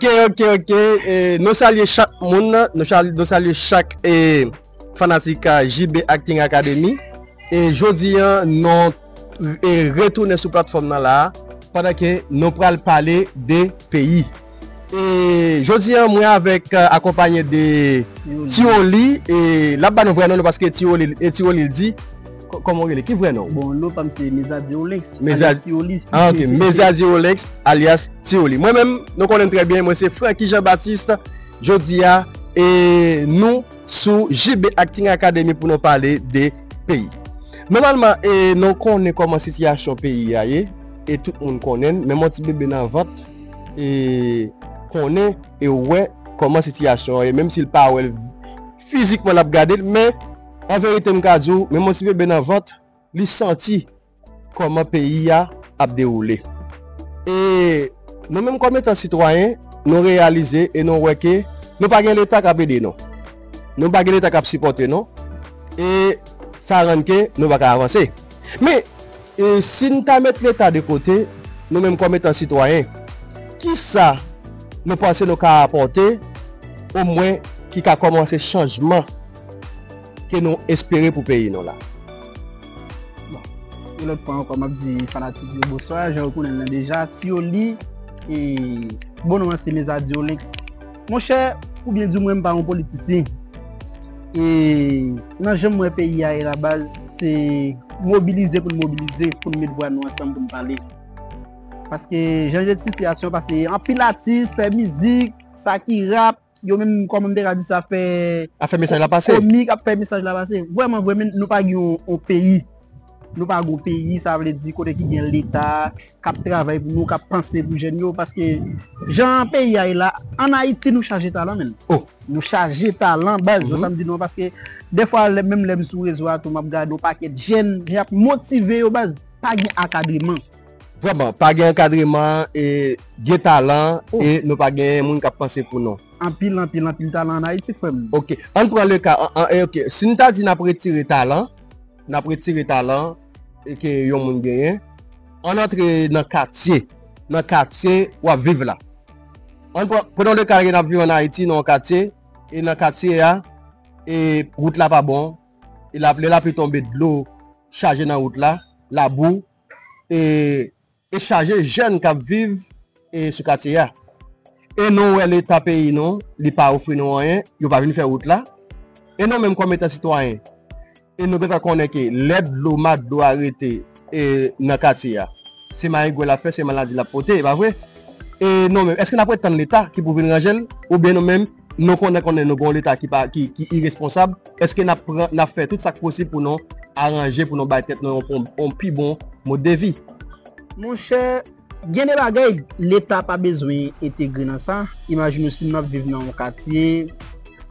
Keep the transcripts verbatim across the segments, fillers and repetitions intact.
Ok, ok, ok. E, nou salye chak moun, nou, chal- nou salye chak e, fanatik a J B Acting Academy. E jodi a, nou e, retounen sou platfòm nan la, pandan ke nou pral pale de peyi. E jodi a, mwen avèk, e, akonpanye de Tioli. Tioli, e l ap ba nou vrè non nou paske Tioli, e Tioli l di, kò- kòman w rele? Ki vrè non? Bon, non pa m se Mezadi Olenx, Mezadi- alias Tioli. Ah, ok. Mezadi Olenx, alias Tioli. Mwen menm, nou konnen m trè byen, mwen se Francky Jean Baptiste. Jodi a, e nou sou J B Acting Academy pou nou pale de peyi. Nòmalman, e nou konnen kòman sitiyasyon peyi a ye, e tout moun konnen l, menm yon ti bebe nan vant, e konnen e wè kòman sitiyasyon an ye, menm si l pa wè l fizikman l ap gade l, men an verite m ka di w, menm yon ti bebe nan vant, li santi kòman peyi a ap dewoule. E nou menm kòm etan sitwayen, nou reyalize e nou wè ke nou pa gen leta k ap ede nou. Nou pa gen leta k ap sipòte nou. E sa rann ke nou pa ka avanse. Men, e si n ta met leta de kote, nou menm kòm etan sitwayen, kisa nou panse nou ka apòte, omwen ki ka kòmanse chanjman ke nou espere pou peyi nou la? Bon, yon lòt fwa ankò, m ap di fanatik yo bonswa. Jan yo konnen l lan deja, Tioli, e bon non an se Mezadi Olenx. Monchè, pou byen di w, mwen, m pa yon politisyen. E nan jan m wè peyi a ye la baz, se mobilize pou n mobilize, pou n met vwa nou ansanm pou n pale. Paske jan jan sitiyasyon pase, anpil atis fè mizik, sa ki rap, yo menm, kòman m te ka di sa, fè ap fè mesaj la pase. Komik, ap fè mesaj la pase. Vrèman, vrèman, nou pa gen yon, yon peyi. Nou pa gen yon peyi, sa vle di kote ki gen leta, k ap travay pou nou, k ap panse pou jèn yo, paske jan peyi a ye la, ann Ayiti, nou chaje talan, menn. Oh. Nou chaje talan, baz, wè sa m di nou an, paske dèfwa, lè, menm lè m sou rezo a tou, m ap gade yon pakèt jèn, y ap motive yo, baz, pa gen akadreman. Vrèman, pa gen ankadreman, e gen talan, oh, e nou pa gen moun k ap panse pou nou. Anpil, anpil, anpil talan ann Ayiti, frè m. Ok, ann pran le ka, an, an, e, ok, si n ta di n ap retire talan, n ap retire talan e ke yon moun genyen, ann antre nan katye, nan katye w ap viv la. Ann pran, pran le ka ke n ap viv ann Ayiti, nan yon katye, e nan katye a, e wout la pa bon, e lap-, lè lapli tonbe, dlo chaje nan wout la, labou, e e chaje jèn k ap viv, e, sou katye a. E nou wè leta peyi nou, li pa ofri nou anyen, yo pa vin fè wout la. E nou menm kòm etan sitwayen, e nou gentan konnen ke lè dlo, ma dlo a rete, e, nan katye a, se mayengwè l ap fè, se maladi l ap pote, e pa vre? E nou menm, èske n ap ret tann leta ki pou vin ranje l? Oubyen nou menm, nou konnen, konnen nou gen yon leta ki pa, ki, ki iresponsab, èske n ap pran, n ap fè tout sa k posib pou nou aranje, pou nou bay tèt nou yon, yon, yon pi bon mòd de vi? Monchè, gen de bagay leta pa bezwen entegre nan sa. Imajine w si n ap viv nan yon katye,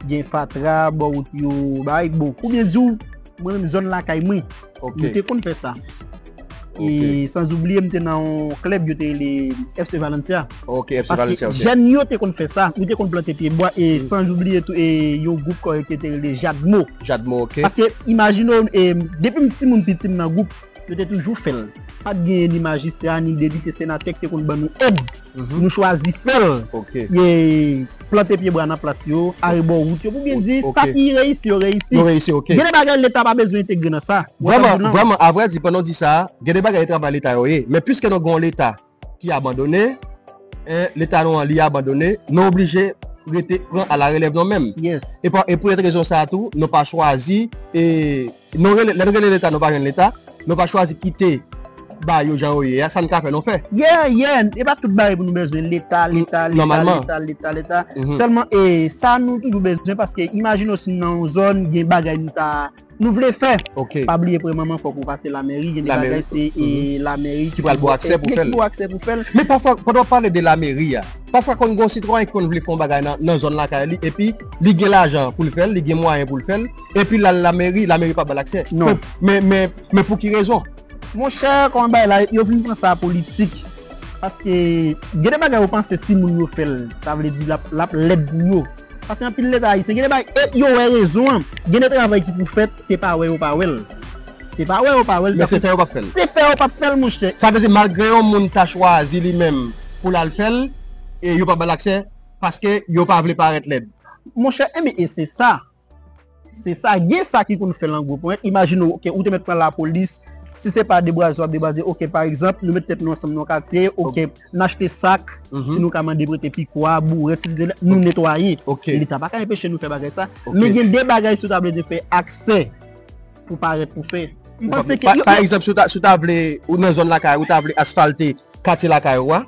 gen fatra, bò wout yo, bagay, bon, pou byen di w, mwen menm zòn lakay mwen, ok, nou te konn fè sa. Ok. E sanzoubliye m te nan yon klèb yo te rele F C Valencia. Ok, F C Valencia, ok. Paske jèn yo te konn fè sa, yo te konn plante pye bwa, e sanzoubliye tou, e yon gwoup ki te rele Jadmo. Jadmo, ok. Paske imajine w, e depi m timoun piti m nan gwoup, yo te toujou fè l. Pa t genyen ni majistra, ni depite, senatè ki te konn ban nou èd. Mhm. Nou chwazi fè l. Ok. E plante pye bwa nan plas yo, arebò wout yo. Pou byen di, ok, sa ki reyisi yo reyisi. Yo reyisi, ok. Gen de bagay leta pa bezwen entegre nan sa. Vrèman, vrèman, avrèdi, pandan w di sa, gen de bagay e travay leta yo ye. Men piske nou gen yon leta ki abandone, e, leta nou an li abandone, nou oblije rete pran alarelèv nou menm. Yes. E pa, e pou rezon sa a tou, nou pa chwazi, e, nou rele, lè nou rele leta, nou pa jwenn leta, nou pa chwazi kite bagay yo jan yo ye a, sa n ka fè, nou fè. Yeah, yeah, e pa tout bagay pou nou bezwen leta, leta, leta, leta, leta, leta. Mhm. Sèlman, e, sa nou toujou bezwen, paske imajine w si nan yon zòn, gen bagay nou ta nou vle fè. Ok. Pa bliye premyèman, fòk ou pase lamèri, gen de bagay se, e, lamèri ki pral ba w aksè pou fè l. Ki ba w aksè pou fè l. Men pafwa, pandan w pale de lamèri a, pafwa konn gen yon sitwayen ki konn vle fè yon bagay nan, nan zòn lakay li, epi li gen lajan pou l fè l, li gen mwayen pou l fè l, epi l al lamèri, lamèri pa ba l aksè. Non. Men, men, men, men pou ki rezon? Monchè, kòman bagay la, yo vin pran sa politik. Paske gen de bagay yo panse si moun yo fè l, sa vle di l ap, l ap lèd pou yo. Paske anpil leta ayisyen, gen de bagay, e yo wè rezon an. Gen de travay ki pou fèt, se pa wè yo pa wè l. Se pa wè yo pa wè l. Men se fè yo p ap fè l. Se fè yo p ap fè l, monchè. Sa vle di, malgre yon moun ta chwazi li menm pou l al fè l, e yo pa ba l aksè, paske yo pa vle parèt lèd. Monchè, enben, e se sa. Se sa, gen sa ki konn fè l an gwo ponyèt. Imajine w, ok, ou te mèt pran lapolis, si se pa debraze w ap debraze, ok, pa egzanp, nou met tèt nou ansanm nan yon katye, ok, n achte sak, si nou ka mande prete pikwa, bourèt, si se te lè, nou netwaye. Leta pa ka enpeche nou fè bagay sa. Men gen de bagay si w ta vle fè aksè pou parèt pou fè. M panse ke pa, pa egzanp, si w ta, si w ta vle, ou nan zòn lakay ou, ta vle asfalte katye lakay ou a,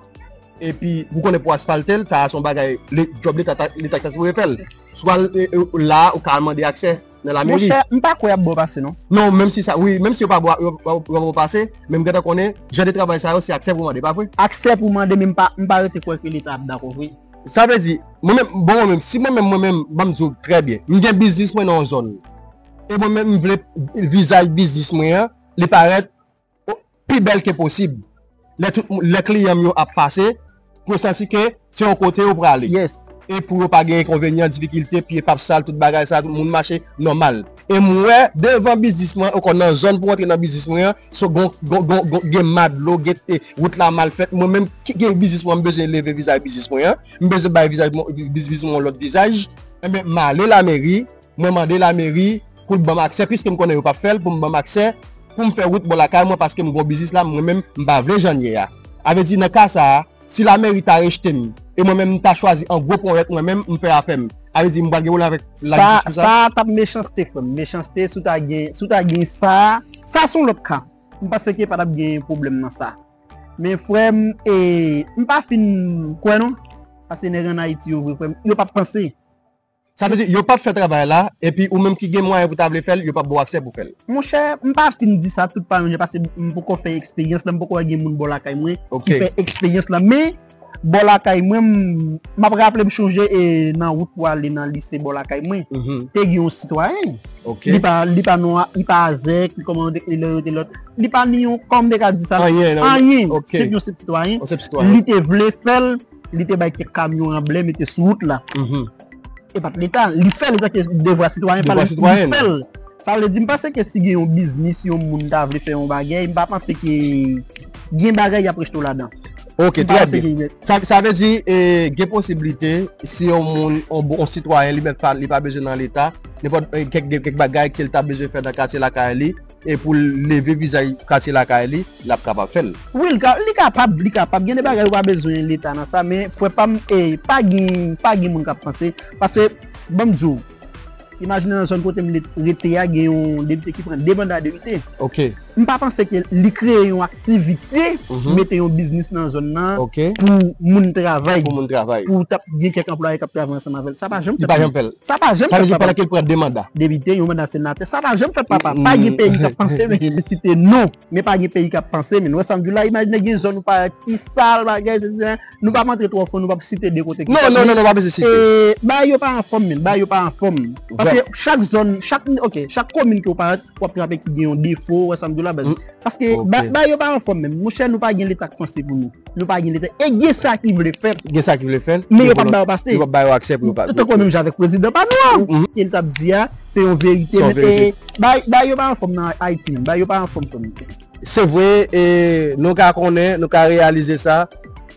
epi ou konnen pou asfalte l, sa a se yon bagay, le, djòb leta, ta- leta ki ta sipoze fè l. Swa l, e, e, la, ou ka mande aksè nan lameri. Monchè, m pa kwè y ap ba w pase, non. Non, menm si sa, wi, menm si yo pa ba w, yo, yo, yo pa ba w pase, men m gentan konnen, jan de travay sa yo, se aksè pou mande, pa vre? Aksè pou mande, men m pa, m pa rete kwè ke leta ap dakò vre. Sa vle di, mwen menm, bon, mwen menm, si mwen menm, mwen menm, ban m di w trè byen, m gen biznis mwen nan yon zòn, e mwen menm, m vle vizaj biznis mwen an, li parèt pi bèl ke posib. Lè tout moun, lè kliyan m yo ap pase, pou yo santi ke se yon kote yo prale. E pou yo pa gen enkonvenyan, difikilte, pye p ap sal, tout bagay sa, tout moun mache nòmal. E m wè, devan biznis mwen, ankò nan zòn pou antre nan biznis mwen an, so, gon, gon, gon, gon, gen madlo, gen, e, wout la mal fèt. Mwen menm, ki gen biznis mwen, m bezwen leve vizaj biznis mwen an. M bezwen bay vizaj mwen, biz- biznis mwen yon lòt vizaj. Enben, m ale lameri, mwen mande lameri pou l ban m aksè, piske m konnen yo p ap fè l, pou m ban m aksè, pou m fè wout bò lakay mwen, paske m gon biznis la, mwen menm, m pa vle jan l ye a. A vle di, nan ka sa a, si lameri ta rejte m, e mwen menm, m ta chwazi an gwo ponyèt mwen menm, m fè afè m. A vle di, m pral gen pwoblèm avèk lajistis pou sa? Sa, sa t ap mechanste, frè m. Mechanste, si w ta gen, si w ta gen sa, sa se yon lòt ka. M panse ke pa t ap gen pwoblèm nan sa. Men, frè m, e, m pa fin kwè, non. Paske nèg ann Ayiti yo vre, frè m, yo p ap panse. Sa vle di, yo p ap fè travay la, epi ou menm ki gen mwayen pou ta vle fè l, yo p ap ba w aksè pou fè l. Monchè, m pa fin di sa tout pa menm jan, paske m poko fè eksperyans la, m poko wè gen moun bò lakay mwen ki fè eksperyans la, men bò lakay mwen, m, m ap raple m chonje e nan wout pou ale nan lise bò lakay mwen, te gen yon sitwayen. Li pa, li pa nwa, li pa azèk, li kòman te, li lè yo te lòt. Li pa ni yon, kòman m te ka di sa? Anyen, non. Anyen. Se te yon sitwayen. Li te vle fè l, li te bay kèk kamyon an blè, mete sou wout la. E pa t leta, li fè l, sa ke devwa sitwayen pa l, li fè l. Sa vle di, m panse ke si gen yon biznis, yon moun ta vle fè yon bagay, m pa panse ke gen bagay y ap rejte w ladan. Ok, trè byen. Sa, sa vle di, e, gen posiblite, si yon moun, yon, bon, yon sitwayen, li mèt pa, li pa bezwen nan leta, nenpòt, e, kèk, gen kèk bagay ke l ta bezwen fè nan katye lakay li, e pou l leve vizaj katye lakay li, l ap kapab fè l. Wi, li ka, li kapab, li kapab. Gen de bagay ou pa bezwen leta nan sa, men frè pa m, e, pa gen, pa gen moun k ap panse. Paske, ban m di w, imajine nan zòn kote m le- rete a, gen yon depite ki pran de manda depite. M pa panse ke li kreye yon aktivite, mete yon biznis nan zòn nan pou moun travay. Pou moun travay. Pou t ap gen kèk anplwaye k ap travay ansanm avè l. Sa pa janm fèt. Li pa janm fè l. Sa pa janm fèt, papa. Sa vle di pandan ke l pran de manda. Depite, yon manda senatè. Sa pa janm fèt, papa. Pa gen peyi k ap panse, men. Site non. Men pa gen peyi k ap panse, men. Ou wè sa m di w la, imajine gen zòn ou pa ki sal, bagay, se, se, nou p ap antre twò fon, nou p ap site de kote ki sal. Non, non, non, non, pa bezwen site. E, bagay yo pa anfòm, men. Bagay yo pa anfòm. Paske chak zòn, chak, ok, chak komin ke w parèt, w ap trape ki gen yon defo, ou wè sa m di w la, baz. Paske ba- bagay yo pa anfòm menm. Monchè, nou pa gen leta k panse pou nou. Nou pa gen leta. E gen sa ki vle fè l. Gen sa ki vle fè l. Men yo p ap ba yo pase. Yo p ap ba yo aksè pou yo pa. Tankou menm jan avèk prezidan pa nou an. Ke l t ap di a, se yon verite. Se yon verite. Men, e, bagay, bagay yo pa anfòm nan Ayiti menm. Bagay yo pa anfòm, frè m. Se vre, e, nou ka konnen, nou ka reyalize sa.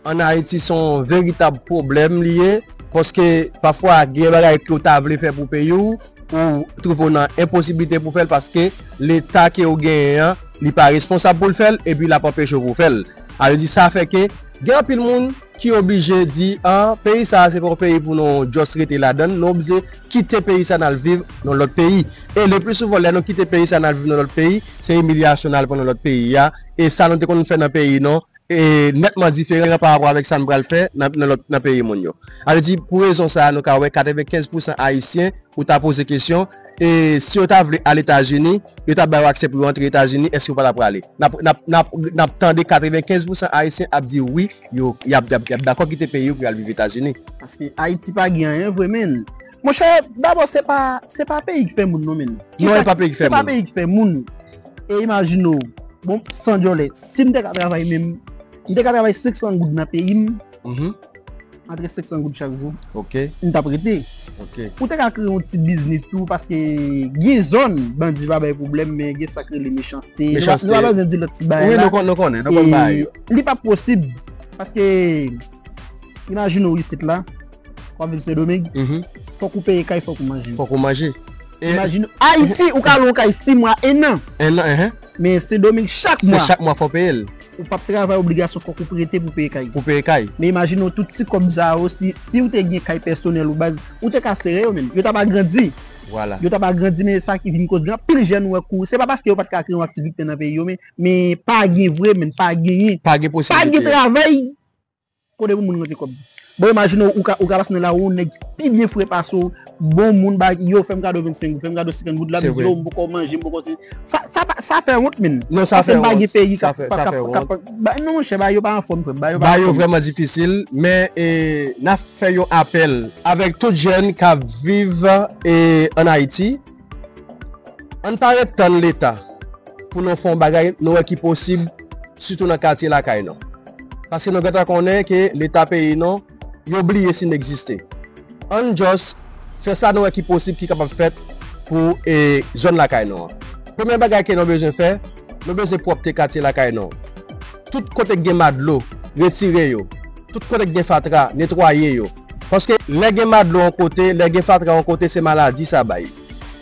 Ann Ayiti, se yon veritab pwoblèm li ye. Paske, pafwa, gen bagay ke w ta vle fè pou peyi w, ou twouve w nan enposiblite pou fè l paske leta ke w genyen an, li pa responsab pou l fè l, epi l ap anpeche w pou w fè l. Sa vle di, sa fè ke gen anpil moun ki oblije di, a, peyi sa a se pa yon peyi pou nou just rete ladan l, nou oblije kite peyi sa a n al viv nan lòt peyi. E le pli souvan, lè nou kite peyi sa a n al viv nan lòt peyi, se imilyasyon n al pran nan lòt peyi a. E sa nou te konn fè nan peyi nou, e nètman diferan pa rapò avèk sa n pral fè nan, nan lòt, nan peyi moun yo. Sa vle di, pou rezon sa a, nou ka wè katrevenkenz pousan Ayisyen, ou ta poze kesyon, e si yo ta vle al Etazini, yo ta ba yo aksè pou yo antre Etazini, èske yo pa ta prale? N ap, n ap, n ap, n ap tande katrevenkenz pousan Ayisyen ap di wi, yo, y ap, y ap, y ap dakò kite peyi yo pou y al viv Etazini. Paske Ayiti pa gen anyen vre, men. Monchè, dabò, se pa, se pa peyi k fè moun, non, men. Non, e pa peyi k fè moun. Se pa peyi k fè moun. E imajine w, bon, san djòlè, si m te ka travay menm, m te ka travay senk san goud nan peyi m, antre senk san goud chak jou, m t ap rete. Ou te ka kreye yon ti biznis tou, paske gen zòn, bandi pa bay pwoblèm, men gen sa k rele mechanste. Nou pa, nou pa bezwen di lòt ti bagay la. Wi, nou konn, nou konnen, nou konn bagay yo. E li p ap posib, paske, imajine w isit la, w ap viv Sendomeng, fòk ou peye kay, fòk ou manje. Fòk ou manje. Imajine, Ayiti, ou ka lwe yon kay sis mwa, en an. En an, enhen. Men Sendomeng, chak mwa. Se chak mwa fò w peye l. Ou p ap travay, obligasyon fòk ou prete pou peye kay. Pou peye kay. Men imajine w, tout ti kòb sa yo, si, si w te gen kay pèsonèl ou baz, ou te ka sere yo menm. Yo t ap agrandi. Vwala. Yo t ap agrandi, men sa ki vin koz gen anpil jèn ou wè kouri. Se pa paske yo pa t ka kreye yon aktivite nan peyi yo, men, men pa gen vre, men pa genyen. Pa gen posiblite. Pa gen travay. Kote pou moun rantre kòb? Bon, imajine w, ou ka, ou ka pase nan lari, yon nèg ki pi byen fre pase w, bon moun, ba, yo fè m kado vennsenk goud, fè m kado senkant goud, l ap di, yo, m poko manje, m poko se, sa, sa, pa- sa fè wont, menn. Non, sa fè wont. Sa fè wont. Sa fè, sa fè wont. Ba, non, monchè, ba yo pa anfòm, frè m. Ba yo pa anfòm. Ba yo vrèman difisil, men, e, n ap fè yon apèl avèk tout jèn k ap viv, e, ann Ayiti. Ann pa ret tann Leta pou nou fè yon bagay nou wè ki posib, sitou nan katye lakay nou. Paske nou gentan konnen ke Leta peyi nou, yo bliye si n egziste. Ann just fè sa nou wè ki posib, ki kapab fèt pou, e, zòn lakay nou an. Premye bagay ke nou bezwen fè, nou bezwen pwòpte katye lakay nou. Tout kote k gen madlo, retire yo. Tout kote k gen fatra, netwaye yo. Paske lè gen madlo yon kote, lè gen fatra yon kote, se maladi sa bay.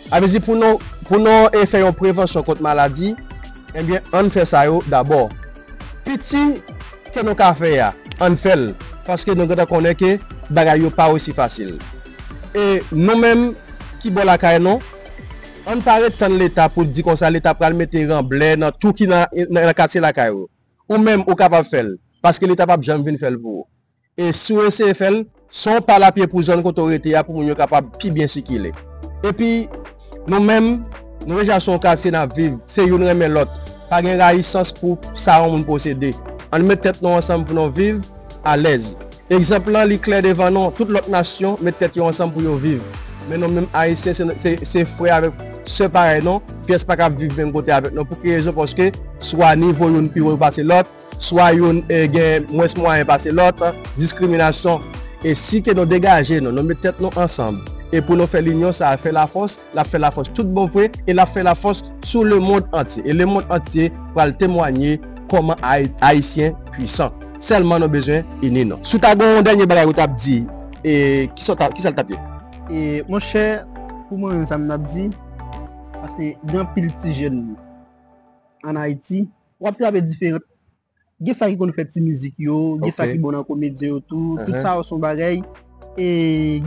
Sa vle di pou nou, pou nou, e, fè yon prevansyon kont maladi, ebyen, ann fè sa yo dabò. Piti ke nou ka fè a, ann fè l, paske nou gentan konnen ke bagay yo pa osi fasil. E nou menm ki bò lakay nou, ann pa ret tann Leta pou di konsa Leta pral mete ranblè nan tou ki nan, nan, nan katye lakay ou. Ou menm, ou kapab fè l, paske Leta p ap janm vin fè l pou ou. E si w eseye fè l, se yon pa lapye pou zòn kote w rete a, pou moun yo kapab pi byen sikile. Epi, nou menm, nou deja se yon katye n ap viv, se youn renmen lòt. Pa gen rayisans pou sa yon moun posede. Ann met tèt nou ansanm pou nou viv alèz. Egzanp lan, li klè devan nou, tout lòt nasyon met tèt yo ansanm pou yo viv. Men nou menm Ayisyen, se, se, se frè avèk sè parèy nou, pyès pa ka viv menm kote avèk nou. Pou ki rezon? Paske swa nivo youn pi wo pase lòt, swa youn, e, gen mwens mwayen pase lòt, diskriminasyon. E si ke nou degaje nou, nou met tèt nou ansanm, e pou nou fè linyon sa a fè lafòs, l ap fè lafòs tout bon vre, e l ap fè lafòs sou lemonn antye. E lemonn antye pral temwanye kòman Ay-, Ayisyen pwisan. Sèlman nou bezwen ini nou. Si w ta gen yon dènye bagay ou t ap di, e, kisa w ta, kisa l t ap ye? E, monchè, pou mwen menm sa m t ap di, paske gen anpil ti jèn ann Ayiti, w ap trape diferan. Gen sa ki konn fè ti mizik yo, gen sa ki bon nan komedyen yo tou. Tout sa yo se yon bagay. E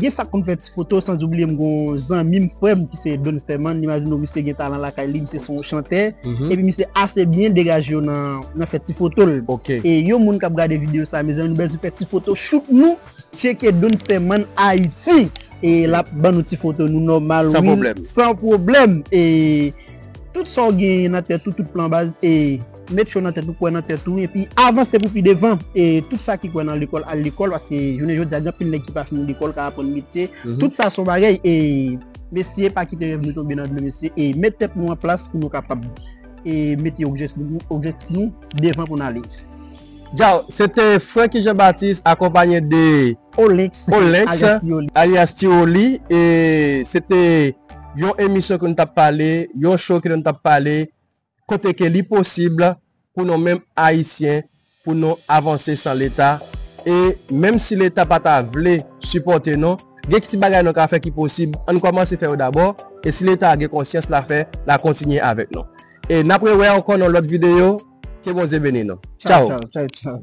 gen sa k konn fè ti foto, san oubliye m gon zanmi m, frè m ki se Don Sperman, imajine w, misye gen talan lakay li, misye se yon chantè. Epi misye ase byen degaje yo nan, nan fè ti foto l. E yon moun k ap gade videyo sa, mezanmi, nou bezwen fè ti foto shoot nou. Tcheke Don Sperman Ayiti. E l ap ban nou ti foto nou nòmal, wi. San pwoblèm. San pwoblèm. E tout sa w genyen nan tèt ou, tout plan baz, e make sure nan tèt ou, kwè nan tèt ou, epi avanse pou pi devan. E tout sa ki kwè nan lekòl, al lekòl, paske jounen jodi a, gen anpil nèg ki pa fini lekòl, ka aprann metye. Tout sa se yon bagay, e mesye, pa kite rèv nou tonbe nan dlo, mesye, e met tèt nou an plas pou nou kapab, e mete objektif nou, objektif nou devan pou n ale. Djaw, se te Francky Jean Baptiste, akonpanye de Olenx, Olenx, alias Tioli. Alias Tioli, e se te yon emisyon ke nou t ap pale, yon show ke nou t ap pale, kote ke li posib pou nou menm Ayisyen, pou nou avanse san Leta. E menm si Leta pa ta vle sipòte nou, gen ti bagay nou ka fè ki posib, ann kòmanse fè yo dabò, e si Leta gen konsyans, l a fè, l a kontinye avèk nou. E n ap rewè ankò nan lòt videyo, ke Bondye beni nou. Tchaw, tchaw, tchaw, tchaw.